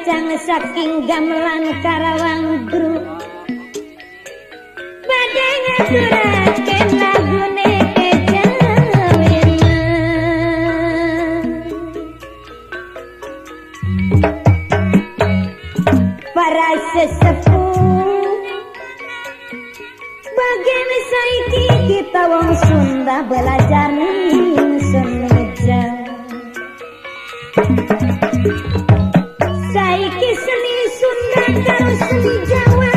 rencang saking gamelan Karawang Group badhe ngaturaken lagune kejawen. Para sesepuh bagian saiki kita wong Sunda belajar ning seni Jawa. Saiki seni Sunda karo seni Jawa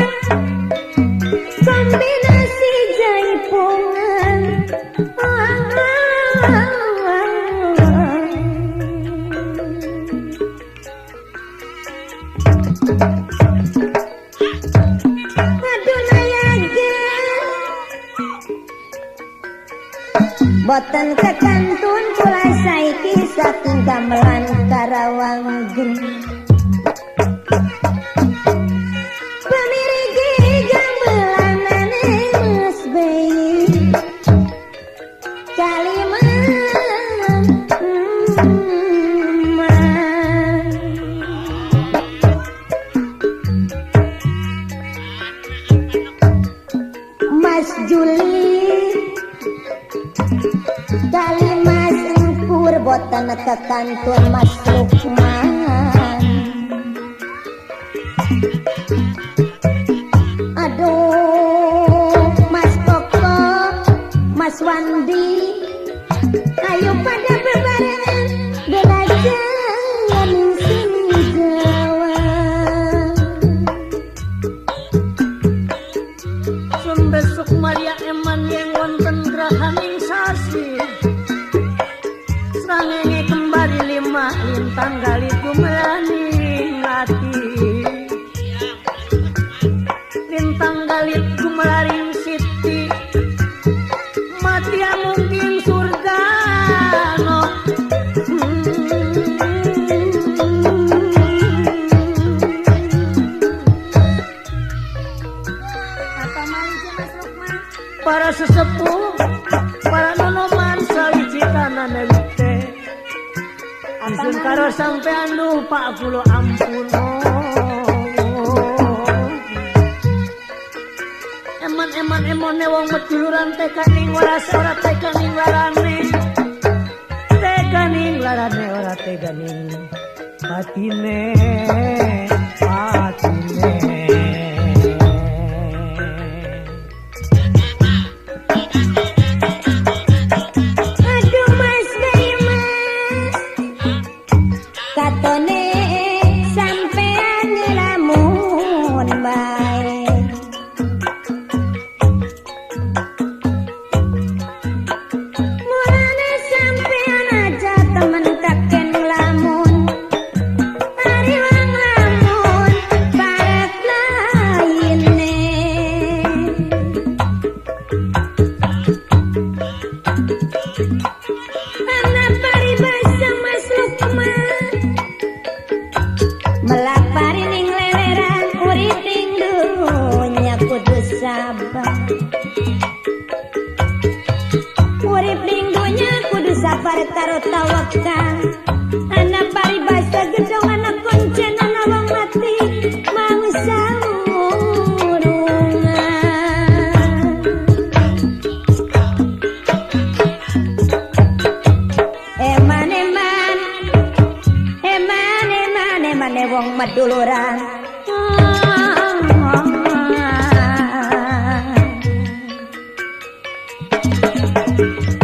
kombinasi jaipongan. Aduh nayaga boten kekantun kula saiki saking gamelan Karawang Group. Pamirigi gamelanane Mas Bayi Kalimantan. Mas Juli kali Mas Engkur boten kekantun Mas Lukman. Aduh Mas Koko, Mas Wandi, ayo pada bebarengan belajar seni Jawa. Sun besok Maria eman yang wonten grahaning sasi. Srangenge kembali lima lintang gali gumelaning ati. Lintang galit gumelaring siti. Mati mungkin surga no. Apa malih Mas Lukman? Para sesepuh, para nonoman sawiji tanane wite. Ingsun karo sampean lupa kula ampun. Eman-eman emone wong meduluran tekaning waras ora tekaning larane. Tekaning larane ora tekaning patine, patine. Aduh Mas Bayi Mas, katone sampean ngelamun bae. Mulane sampean aja temen kaken nglamun, ari wong nglamun parek laine. Ana paribasa Mas Lukman melapari ning leleran urip ning dunya kudu sabar. Urip ning dunya kudu sabar karo tawakal. Ana paribasa gedhong ana kuncen ana wong mati mangsa urungan. Eman eman eman eman eman wong maduluran.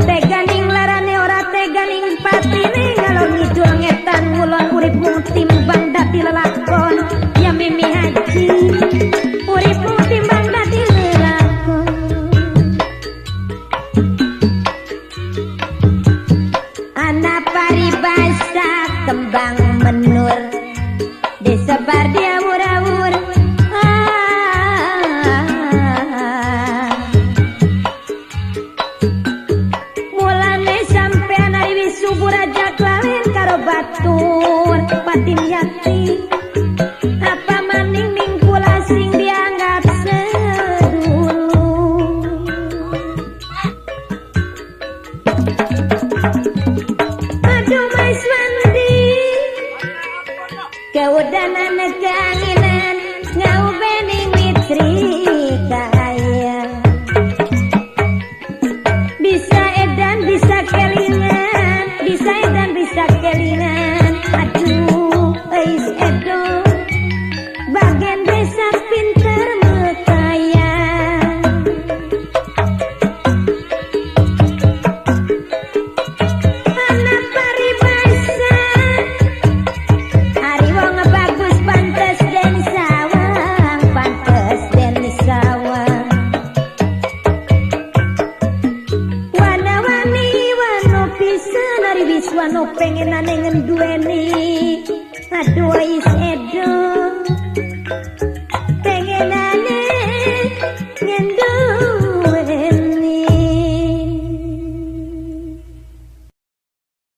Teganing larane ora teganing patine ngalor ngidul ngetan ngulon urip mung timbang dadi lelakon. Ya Mimi Haji urip mung timbang dadi lelakon. Ana paribasa kembang menur disebar diawur-awur. Mulane sampean ari wis subur aja klalen karo batur batin yati. Apa maning ning kula sing dianggap sedulur. Aduh Mas Wandi, Keudanan keanginan ngaubeni mitri kaya. Bisa edan bisa kelingan, bisa edan bisa kelingan. Aduh eis edo bagian desa pinter mekaya. Anak paribasa ari wong bagus pantes den sawang, pantes den sawang. Wana-wani wano pisan ari wiswano pengenane ngenduweni. Aduh eis edo